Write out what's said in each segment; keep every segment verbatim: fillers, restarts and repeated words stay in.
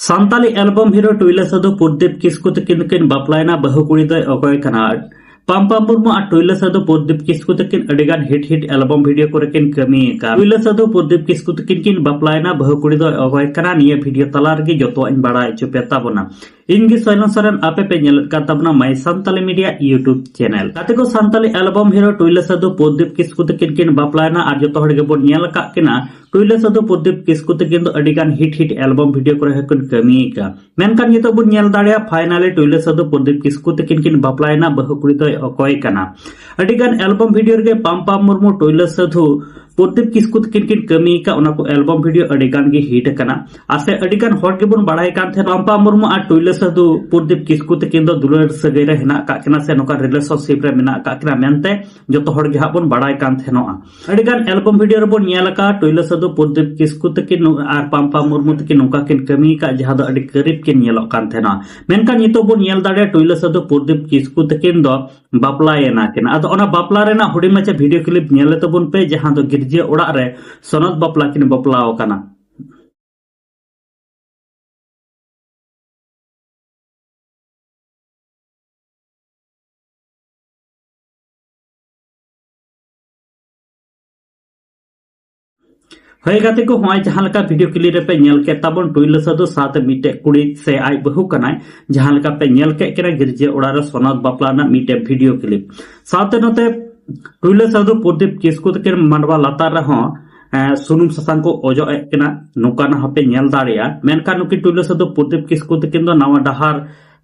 Santali album hero ᱴᱩᱭᱞᱟᱹ Sadhu Pradip ᱠᱤᱥᱠᱩ ᱛᱟᱹᱠᱤᱱ ᱫᱚᱠᱤᱱ ᱵᱟᱯᱞᱟᱭᱮᱱᱟ, ᱵᱟᱹᱦᱩ ᱠᱩᱲᱤ ᱫᱚᱭ ᱚᱠᱚᱭ ᱠᱟᱱᱟ? ᱯᱟᱢᱯᱟ ᱢᱩᱨᱢᱩ ᱟᱨ ᱴᱩᱭᱞᱟᱹ ᱥᱟᱹᱫᱷᱩ ᱯᱨᱚᱫᱤᱯ ᱠᱤᱥᱠᱩ ᱛᱟᱹᱠᱤᱱ ᱟᱹᱰᱤᱜᱟᱱ hit hit album video ᱠᱚᱨᱮ ᱠᱤᱱ ᱠᱟᱹᱢᱤ ᱟᱠᱟᱫ᱾ ᱴᱩᱭᱞᱟᱹ ᱥᱟᱹᱫᱷᱩ ᱯᱨᱚᱫᱤᱯ ᱠᱤᱥᱠᱩ ᱛᱟᱹᱠᱤᱱ ᱠᱤᱱ ᱵᱟᱯᱞᱟᱭᱮᱱᱟ, ᱵᱟᱹᱦᱩ ᱠᱩᱲᱤ ᱫᱚᱭ ᱚᱠᱚᱭ ᱠᱟᱱᱟ? ᱱᱤᱭᱟᱹ video ᱛᱟᱞᱟ ᱨᱮᱜᱮ ᱡᱚᱛᱚᱣᱟᱜ ᱤᱧ ᱵᱟᱲᱟᱭ ᱦᱚᱪᱚ ᱯᱮ ᱛᱟᱵᱚᱱᱟ᱾ ᱤᱧ ᱜᱮ ᱥᱚᱭᱞᱚᱱ ᱥᱚᱨᱮᱱ, ᱟᱯᱮ ᱯᱮ ᱧᱮᱞᱮᱫ ᱠᱟᱱ ᱛᱟᱵᱚᱱᱟ My Santali Media YouTube channel᱾ ᱜᱟᱛᱮ ᱠᱚ, ᱥᱟᱱᱛᱟᱞᱤ album hero ᱴᱩᱭᱞᱟᱹ ᱥᱟᱹᱫᱷᱩ ᱯᱨᱚᱫᱤᱯ ᱠᱤᱥᱠᱩ ᱛᱟᱹᱠᱤᱱ ᱠᱤᱱ ᱵᱟᱯᱞᱟᱭᱮᱱᱟ ᱟᱨ ᱡᱚᱛᱚ ᱦᱚᱲ ᱜᱮᱵᱚᱱ ᱧᱮᱞ ᱟᱠᱟᱫ ᱠᱤᱱᱟ ᱴᱩᱭᱞᱟᱹ ᱥᱟᱹᱫᱷᱩ ᱯᱨᱚᱫᱤᱯ ᱠᱤᱥᱠᱩ ᱛᱟᱹᱠᱤᱱ ᱫᱚ ᱟᱹᱰᱤ ᱜᱟᱱ hit hit album video ᱠᱚᱨᱮ ᱦᱚᱸᱠᱤᱱ ᱠᱟᱹᱢᱤ ᱟᱠᱟᱫ᱾ ᱢᱮᱱᱠᱷᱟᱱ ᱱᱤᱛᱚᱜ ᱵᱚᱱ ᱧᱮᱞ ᱫᱟᱲᱮᱭᱟᱜᱼᱟ, finally ᱴᱩᱭᱞᱟᱹ ᱥᱟᱹᱫᱷᱩ ᱯᱨᱚᱫᱤᱯ ᱠᱤᱥᱠᱩ ᱛᱟᱹᱠᱤᱱ ᱠᱤᱱ ᱵᱟᱯᱞᱟᱭᱮᱱᱟ, ᱵᱟᱹᱦᱩ ᱠᱩᱲᱤ ᱫᱚᱭ ᱚᱠᱚᱭ ᱠᱟᱱᱟ? ᱟᱹᱰᱤ ᱜᱟᱱ album video ᱨᱮᱜᱮ ᱯᱟᱢᱯᱟ ᱢᱩᱨᱢᱩ ᱴᱩᱭᱞᱟᱹ ᱥᱟᱹᱫᱷᱩ ᱯᱨᱚᱫᱤᱯ ᱠᱤᱥᱠᱩ ᱛᱟᱹᱠᱤᱱ ᱠᱤᱱ ᱠᱟᱹᱢᱤ ᱟᱠᱟᱫ, ᱚᱱᱟ ᱠᱚ album video ᱟᱹᱰᱤ ᱜᱟᱱ ᱜᱮ hit ᱟᱠᱟᱱᱟ᱾ ᱟᱨ ᱥᱮ ᱟᱹᱰᱤ ᱜᱟᱱ ᱦᱚᱲ ᱜᱮᱵᱚᱱ ᱵᱟᱲᱟᱭ ᱠᱟᱱ ᱛᱟᱦᱮᱱᱟ ᱯᱟᱢᱯᱟ ᱢᱩᱨᱢᱩ ᱟᱨ ᱴᱩᱭᱞᱟᱹ ᱥᱟᱹᱫᱷᱩ ᱯᱨᱚᱫᱤᱯ ᱠᱤᱥᱠᱩ ᱛᱟᱹᱠᱤᱱ ᱫᱚ ᱫᱩᱞᱟᱹᱲ ᱥᱟᱹᱜᱟᱹᱭ ᱨᱮ ᱦᱮᱱᱟᱜ ᱟᱠᱟᱫ ᱠᱤᱱᱟ ᱥᱮ ᱱᱚᱝᱠᱟ relationship ᱨᱮ ᱢᱮᱱᱟᱜ ᱟᱠᱟᱫ ᱠᱤᱱᱟ ᱢᱮᱱᱛᱮ ᱡᱚᱛᱚ ᱦᱚᱲ ᱜᱮ ᱦᱟᱸᱜ ᱵᱚᱱ ᱵᱟᱲᱟᱭ ᱠᱟᱱ ᱛᱟᱦᱮᱱᱚᱜᱼᱟ᱾ ᱟᱹᱰᱤ ᱜᱟᱱ album video ᱨᱮᱵᱚᱱ ᱧᱮᱞ ᱟᱠᱟᱫ ᱴᱩᱭᱞᱟᱹ ᱥᱟᱹᱫᱷᱩ ᱯᱨᱚᱫᱤᱯ ᱠᱤᱥᱠᱩ ᱛᱟᱹᱠᱤᱱ ᱱᱚ-, ᱟᱨ ᱯᱟᱢᱯᱟ ᱢᱩᱨᱢᱩ ᱛᱟᱹᱠᱤᱱ ᱱᱚᱝᱠᱟ ᱠᱤᱱ ᱠᱟᱹᱢᱤ ᱟᱠᱟᱫ, ᱡᱟᱦᱟᱸ ᱫᱚ ᱟᱹᱰᱤ ᱠᱟᱹᱨᱤᱵ ᱠᱤᱱ ᱧᱮᱞᱚᱜ ᱠᱟᱱ ᱛᱟᱦᱮᱱᱟ᱾ ᱢᱮᱱᱠᱷᱟᱱ ᱱᱤᱛᱚᱜ ᱵᱚᱱ ᱧᱮᱞ ᱫᱟᱲᱮᱭᱟᱜᱼᱟ ᱴᱩᱭᱞᱟᱹ ᱥᱟᱹᱫᱷᱩ ᱯᱨᱚᱫᱤᱯ ᱠᱤᱥᱠᱩ ᱛᱟᱹᱠᱤᱱ ᱫᱚ ᱵᱟᱯᱞᱟᱭᱮᱱᱟ ᱠᱤᱱ᱾ ᱟᱫᱚ ᱚᱱᱟ ᱵᱟᱯᱞᱟ ᱨᱮᱱᱟᱜ ᱦᱩᱰᱤᱧ ᱢᱟᱪᱷᱟ video clip ᱧᱮᱞ ᱞᱮ ᱛᱟᱵᱚᱱ ᱯᱮ, ᱡᱟᱦᱟᱸ ᱫᱚ ᱜᱤᱨᱡᱟᱹ ᱚᱲᱟᱜ ᱨᱮ ᱥᱚᱱᱚᱛ ᱵᱟᱯᱞᱟ ᱠᱤᱱ ᱵᱟᱯᱞᱟ ᱟᱠᱟᱱᱟ᱾ ᱦᱳᱭ ᱜᱟᱛᱮ ᱠᱚ, ᱦᱚᱸᱜᱼᱚᱭ ᱡᱟᱦᱟᱸ ᱞᱮᱠᱟ video clip ᱨᱮᱯᱮ ᱧᱮᱞ ᱠᱮᱫ ᱛᱟᱵᱚᱱ ᱴᱩᱭᱞᱟᱹ ᱥᱟᱹᱫᱷᱩ ᱥᱟᱶᱛᱮ ᱢᱤᱫᱴᱮᱡ ᱠᱩᱲᱤ ᱥᱮ ᱟᱡ ᱵᱟᱹᱦᱩ ᱠᱟᱱᱟᱭ, ᱡᱟᱦᱟᱸ ᱞᱮᱠᱟ ᱯᱮ ᱧᱮᱞ ᱠᱮᱫ ᱠᱤᱱᱟ ᱜᱤᱨᱡᱟᱹ ᱚᱲᱟᱜ ᱨᱮ ᱥᱚᱱᱚᱛ ᱵᱟᱯᱞᱟ ᱨᱮᱱᱟᱜ ᱢᱤᱫᱴᱮᱡ video clip᱾ ᱥᱟᱶᱛᱮ ᱱᱚᱛᱮ ᱴᱩᱭᱞᱟᱹ ᱥᱟᱹᱫᱷᱩ ᱯᱨᱚᱫᱤᱯ ᱠᱤᱥᱠᱩ ᱛᱟᱹᱠᱤᱱ ᱢᱟᱰᱣᱟ ᱞᱟᱛᱟᱨ ᱨᱮᱦᱚᱸ, ᱮᱸ, ᱥᱩᱱᱩᱢ ᱥᱟᱥᱟᱝ ᱠᱚ ᱚᱡᱚᱜ ᱮᱫ ᱠᱤᱱᱟ, ᱱᱚᱝᱠᱟᱱᱟᱜ ᱦᱚᱸᱯᱮ ᱧᱮᱞ ᱫᱟᱲᱮᱭᱟᱜᱼᱟ᱾ ᱢᱮᱱᱠᱷᱟᱱ ᱱᱩᱠᱤᱱ ᱴᱩᱭᱞᱟᱹ ᱥᱟᱹᱫᱷᱩ ᱯᱨᱚᱫᱤᱯ ᱠᱤᱥᱠᱩ ᱛᱟᱹᱠᱤᱱ ᱫᱚ ᱱᱟᱣᱟ ᱰᱟᱦᱟᱨ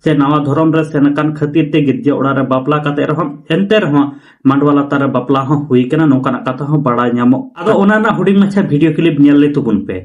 ᱥᱮ ᱱᱟᱣᱟ ᱫᱷᱚᱨᱚᱢ ᱨᱮ ᱥᱮᱱ ᱟᱠᱟᱱ ᱠᱷᱟᱹᱛᱤᱨ ᱛᱮ ᱜᱤᱨᱡᱟᱹ ᱚᱲᱟᱜ ᱨᱮ ᱵᱟᱯᱞᱟ ᱠᱟᱛᱮ ᱨᱮᱦᱚᱸ, ᱮᱱᱛᱮ ᱨᱮᱦᱚᱸ ᱢᱟᱰᱣᱟ ᱞᱟᱛᱟᱨ ᱨᱮ ᱵᱟᱯᱞᱟ ᱦᱚᱸ ᱦᱩᱭ ᱠᱟᱱᱟ, ᱱᱚᱝᱠᱟᱱᱟᱜ ᱠᱟᱛᱷᱟ ᱦᱚᱸ ᱵᱟᱲᱟᱭ ᱧᱟᱢᱚᱜ᱾ ᱟᱫᱚ ᱚᱱᱟ ᱨᱮᱱᱟᱜ ᱦᱩᱰᱤᱧ ᱢᱟᱪᱷᱟ video clip ᱧᱮᱞ ᱞᱮ ᱛᱟᱵᱚᱱ ᱯᱮ᱾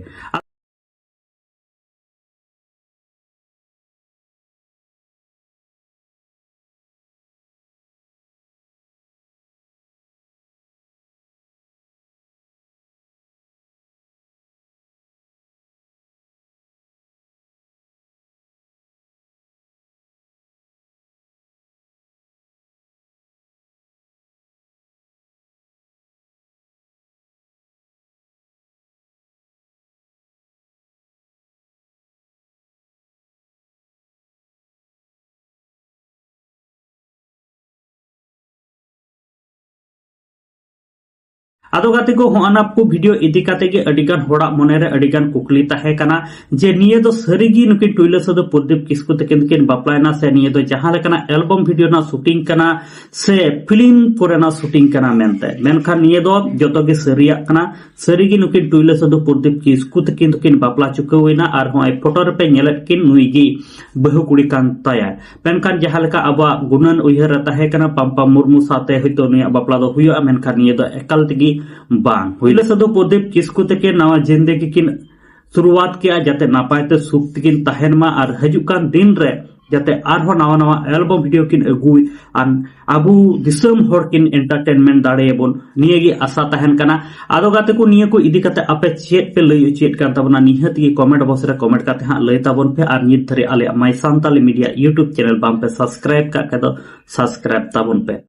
ᱟᱫᱚ ᱜᱟᱛᱮ ᱠᱚ, ᱦᱚᱸᱜᱼᱱᱟ ᱠᱚ ᱵᱷᱤᱰᱤᱭᱳ ᱤᱫᱤ ᱠᱟᱛᱮ ᱜᱮ ᱟᱹᱰᱤ ᱜᱟᱱ ᱦᱚᱲᱟᱜ ᱢᱚᱱᱮ ᱨᱮ ᱟᱹᱰᱤ ᱜᱟᱱ ᱠᱩᱠᱞᱤ ᱛᱟᱦᱮᱸ ᱠᱟᱱᱟ ᱡᱮ ᱱᱤᱭᱟᱹ ᱫᱚ ᱥᱟᱹᱨᱤ ᱜᱮ ᱱᱩᱠᱤᱱ ᱴᱩᱭᱞᱟᱹ ᱥᱟᱹᱫᱷᱩ ᱯᱨᱚᱫᱤᱯ ᱠᱤᱥᱠᱩ ᱛᱟᱹᱠᱤᱱ ᱫᱚᱠᱤᱱ ᱵᱟᱯᱞᱟᱭᱮᱱᱟ ᱥᱮ ᱱᱤᱭᱟᱹ ᱫᱚ ᱡᱟᱦᱟᱸ ᱞᱮᱠᱟᱱᱟᱜ ᱮᱞᱵᱚᱢ ᱵᱷᱤᱰᱤᱭᱳ ᱨᱮᱱᱟᱜ ᱥᱩᱴᱤᱝ ᱠᱟᱱᱟ ᱥᱮ ᱯᱷᱤᱞᱢ ᱠᱚᱨᱮᱱᱟᱜ ᱥᱩᱴᱤᱝ ᱠᱟᱱᱟ ᱢᱮᱱᱛᱮ᱾ ᱢᱮᱱᱠᱷᱟᱱ ᱱᱤᱭᱟᱹ ᱫᱚ ᱡᱚᱛᱚ ᱜᱮ ᱥᱟᱹᱨᱤᱭᱟᱜ ᱠᱟᱱᱟ᱾ ᱥᱟᱹᱨᱤ ᱜᱮ ᱱᱩᱠᱤᱱ ᱴᱩᱭᱞᱟᱹ ᱥᱟᱹᱫᱷᱩ ᱯᱨᱚᱫᱤᱯ ᱠᱤᱥᱠᱩ ᱛᱟᱹᱠᱤᱱ ᱫᱚᱠᱤᱱ ᱵᱟᱯᱞᱟ ᱪᱩᱠᱟᱹᱣ ᱮᱱᱟ ᱟᱨ ᱦᱚᱸᱜᱼᱚᱭ ᱯᱷᱳᱴᱳ ᱨᱮᱯᱮ ᱧᱮᱞᱮᱫ ᱠᱤᱱ ᱱᱩᱭ ᱜᱮ ᱵᱟᱹᱦᱩ ᱠᱩᱲᱤ ᱠᱟᱱ ᱛᱟᱭᱟ᱾ ᱢᱮᱱᱠᱷᱟᱱ ᱡᱟᱦᱟᱸ ᱞᱮᱠᱟ ᱟᱵᱚᱣᱟᱜ ᱜᱩᱱᱟᱹᱱ ᱩᱭᱦᱟᱹᱨ ᱨᱮ ᱛᱟᱦᱮᱸ ᱠᱟᱱᱟ ᱯᱟᱢᱯᱟ ᱢᱩᱨᱢᱩ ᱥᱟᱶᱛᱮ ᱦᱚᱭᱛᱳ ᱱᱩᱭᱟᱜ ᱵᱟᱯᱞᱟ ᱫᱚ ᱦᱩᱭᱩᱜᱼᱟ, ᱢᱮᱱᱠᱷᱟᱱ ᱱᱤᱭᱟᱹ ᱫᱚ ᱮᱠᱟᱞ ᱛᱮᱜᱮ ᱵᱟᱝ ᱦᱩᱭ᱾ ᱴᱩᱭᱞᱟᱹ ᱥᱟᱹᱫᱷᱩ ᱯᱨᱚᱫᱤᱯ ᱠᱤᱥᱠᱩ ᱛᱟᱹᱠᱤᱱ ᱱᱟᱣᱟ ᱡᱤᱱᱫᱮᱜᱤ ᱠᱤᱱ ᱥᱩᱨᱩᱣᱟᱛ ᱠᱮᱜᱼᱟ, ᱡᱟᱛᱮ ᱱᱟᱯᱟᱭ ᱛᱮ ᱥᱩᱠ ᱛᱮᱠᱤᱱ ᱛᱟᱦᱮᱱ ᱢᱟ ᱟᱨ ᱦᱤᱡᱩᱜ ᱠᱟᱱ ᱫᱤᱱ ᱨᱮ ᱡᱟᱛᱮ ᱟᱨᱦᱚᱸ ᱱᱟᱣᱟ ᱱᱟᱣᱟ ᱮᱞᱵᱚᱢ ᱵᱷᱤᱰᱤᱭᱳ ᱠᱤᱱ ᱟᱹᱜᱩᱭ ᱟᱨ ᱟᱵᱚ ᱫᱤᱥᱚᱢ ᱦᱚᱲ ᱠᱤᱱ ᱮᱱᱴᱟᱨᱴᱮᱱᱢᱮᱱᱴ ᱫᱟᱲᱮᱭᱟᱵᱚᱱ, ᱱᱤᱭᱟᱹ ᱜᱮ ᱟᱥᱟ ᱛᱟᱦᱮᱱ ᱠᱟᱱᱟ᱾ ᱟᱫᱚ ᱜᱟᱛᱮ ᱠᱚ, ᱱᱤᱭᱟᱹ ᱠᱚ ᱤᱫᱤ ᱠᱟᱛᱮ ᱟᱯᱮ ᱪᱮᱫ ᱯᱮ ᱞᱟᱹᱭ ᱚᱪᱚᱭᱮᱫ ᱠᱟᱱ ᱛᱟᱵᱚᱱᱟ? ᱱᱤᱦᱟᱹᱛ ᱜᱮ ᱠᱚᱢᱮᱱᱴ ᱵᱚᱠᱥ ᱨᱮ ᱠᱚᱢᱮᱱᱴ ᱠᱟᱛᱮ ᱦᱟᱸᱜ ᱞᱟᱹᱭ ᱛᱟᱵᱚᱱ ᱯᱮ᱾ ᱟᱨ ᱱᱤᱛ ᱫᱷᱟᱹᱨᱤᱡ ᱟᱞᱮᱭᱟᱜ ᱢᱟᱭ ᱥᱟᱱᱛᱟᱞᱤ ᱢᱤᱰᱤᱭᱟ ᱭᱩᱴᱩᱵᱽ ᱪᱮᱱᱮᱞ ᱵᱟᱝ ᱯᱮ ᱥᱟᱵᱥᱠᱨᱟᱭᱤᱵ ᱠᱟᱜ ᱠᱷᱟᱡ ᱫᱚ ᱥᱟᱵᱥᱠᱨᱟᱭᱤᱵ ᱛᱟᱵᱚᱱ ᱯᱮ᱾